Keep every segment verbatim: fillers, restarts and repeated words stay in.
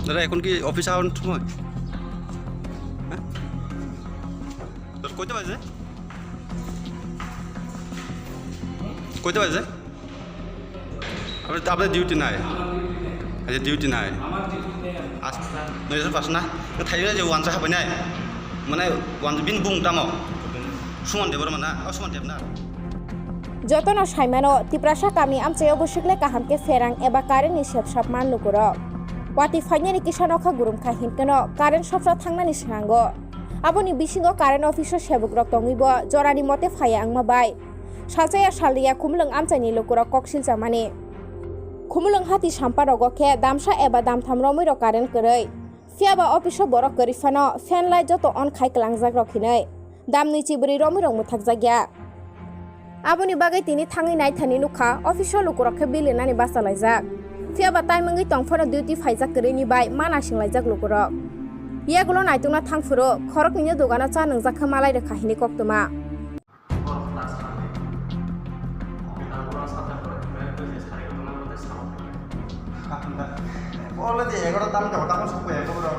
দাদা, এখন কি অফিস আওয়ার সময়? হ্যাঁ? তোর কইতে বাজে? কইতে বাজে? আপনি, আপনার ডিউটি নাই? আচ্ছা, ডিউটি নাই। আচ্ছা, নয়জন পাঁচ না? তো থাইলে যে ওয়ানসা হাবাই নাই? মানে, ওয়ান, বিন বুং tamo? Suman Debbarma na? Oh, Suman Deb na? Jotono saimano, Tiprasa kami amchaio bwswk le kaham khe pherang eba current ni sepsap man lukurok. Watwi phainani kisa nokha gurum kha hinkhe no current sopsa thangnani swnango. Aboni bisingo current office o sebukrok tongwi bo jorani mote phaiya wngma bai. Salsa ya salni ya Khumulwng amchaini lukurok kok silchamani. Khumulwng hati samparogo khe damsa eba damtham romwi rok current kwrwi. Phiya ba office o borok kwrwi phano fan light joto on khai kwlangjak rok hinwi. Damni chibrwi romwi rok mwthakjak ya. Aboni bagwi tini thangwi naithani nukha, office o lukurok khe bill rinani bachalaijak. Phiya ba time wngwi tong phano duty phaijak kwrwini bai ma naisinglaijak lukurok. Yagulo naitukna thang phuru khoroknwino dogano cha nwngjak khe malai rwkha hini koktwma. Already এগারোটা দাম কেমন? তখন সব এগারো।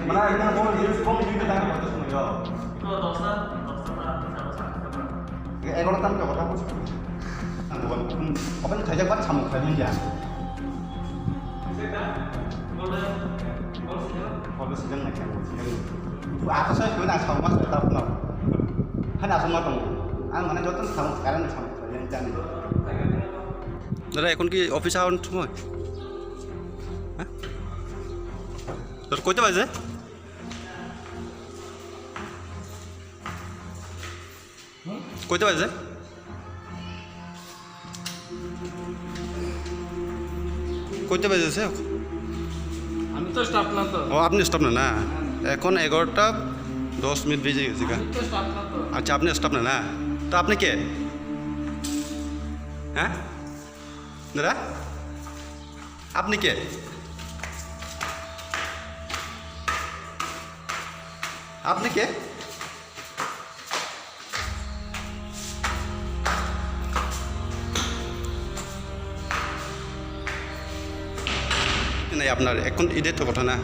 Mana ini mau di, mau di kita kan waktu semua ya. এগারোটা দাম কেমন? তখন সব Ang bukan, apa ni, kajak bat samung kajak ya. Kalau sedang macam, sedang. Itu apa saya kena sama mas tetap no. Kan asal matang. Ang mana jotan samung sekarang samung kajak yang jani. দাদা, এখন কি office hour সময়? হ্যাঁ? তোর কইতে বাজে? কইতে বাজে? কইতে বাজে আছে? আমি তো স্টাফ না তো। ও, আপনি স্টাফ না, না? এখন এগারোটা দশ মিনিট বেজে গেছে গা। আমি তো স্টাফ না তো। আচ্ছা, আপনি স্টাফ না, না? তো আপনি কে? হ্যাঁ? দাদা? আপনি কে? আপনি কে? নাই আপনার এখন ঈদের তো কথা না?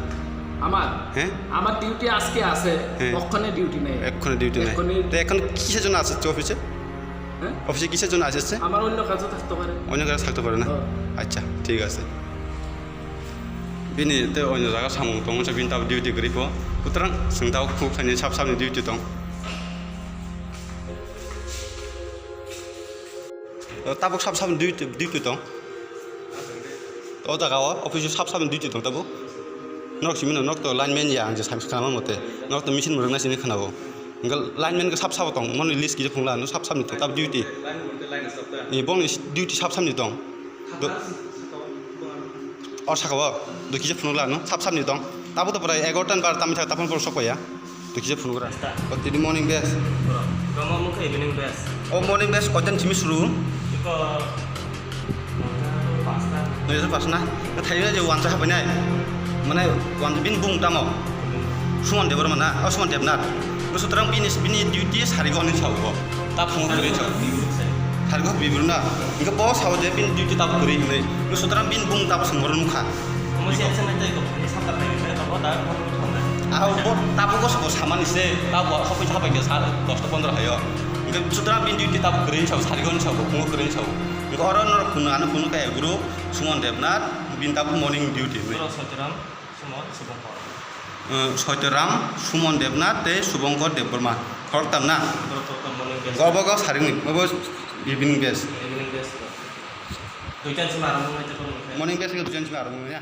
আমার? হ্যাঁ? আমার ডিউটি আজকে আছে, হ্যাঁ। অক্ষণে ডিউটি নেই। এক্ষণে ডিউটি নাই। এক্ষণে তো এখন কিসের জন্য আসছে অফিসে? হ্যাঁ? অফিসে কিসের জন্য আসছে? আমার অন্য কাজও থাকতে পারে। অন্য কাজও থাকতে পারে না? হ্যাঁ। আচ্ছা, ঠিক আছে। Bini tei oino jaga samung tongmani bini tabuk duty kwrwi pho. Sutrang chwng tabuk khuk khlainai sab sabni duty tong. O tabuk sab sabni duty, duty tong. O jaga o office o sab sabni duty tong tabuk. Norok simi no, norok to lineman ya ang je sami khnama mote. Norok to machine mwrwknai sini khwnao. Hwnkhe lineman khe sab sabo tong, moni list kisa phunukla, no sab sabni tong, tabuk duty. Ni bongni duty sab sabni tong. Do-, o saka o, do kisa phunukla, no sab sabni tong. Tabuk to prai egaroh ta ni bar tamni thak, tapon poro sok ya. Do kisa phunugra. O tini morning batch. Romo mungkha evening batch. O morning batch koitan simi suru? Iko Noyasor pasna. Thaio je wansa hapainai. Mane wansa bini bung tamo? Suman Debbarma na? O Suman Debnath. No sutrang bini, bini duty sarigo hinwi sao bo. Ta phungo kwrwi sao. Sarigo bibru na. Hingke bo sao je bini duty tabuk kwrwi hinwi. No sutrang bini bung tabuk songmoro nukha. Omo se se nai tei ko, ni sab ta pai ni tei ko, da ko ko na. Ah, bo tabuk ko sabo samani se, tabuk ko pisa bai ke sa dos ta pondro hayo. Hingke sutrang bini duty tabuk kwrwi sao, sarigo hinwi sao, phungo kwrwi sao. Hingke oro norok phunu, ano phunu kaya guru. Suman Debnath, bini tabuk morning duty hinwi. Bro, Soitoram, Suman, Subongkor. Eh, Soitoram, Suman Debnath tei Subongkor Debbarma. Khoroktham na? Khoroktham morning batch. Obo go saringni, obo evening batch. Evening batch, bro. Duitan sima arambo wngwi tei khoroktham. Morning batch go duitan sima arambo wngwi ya?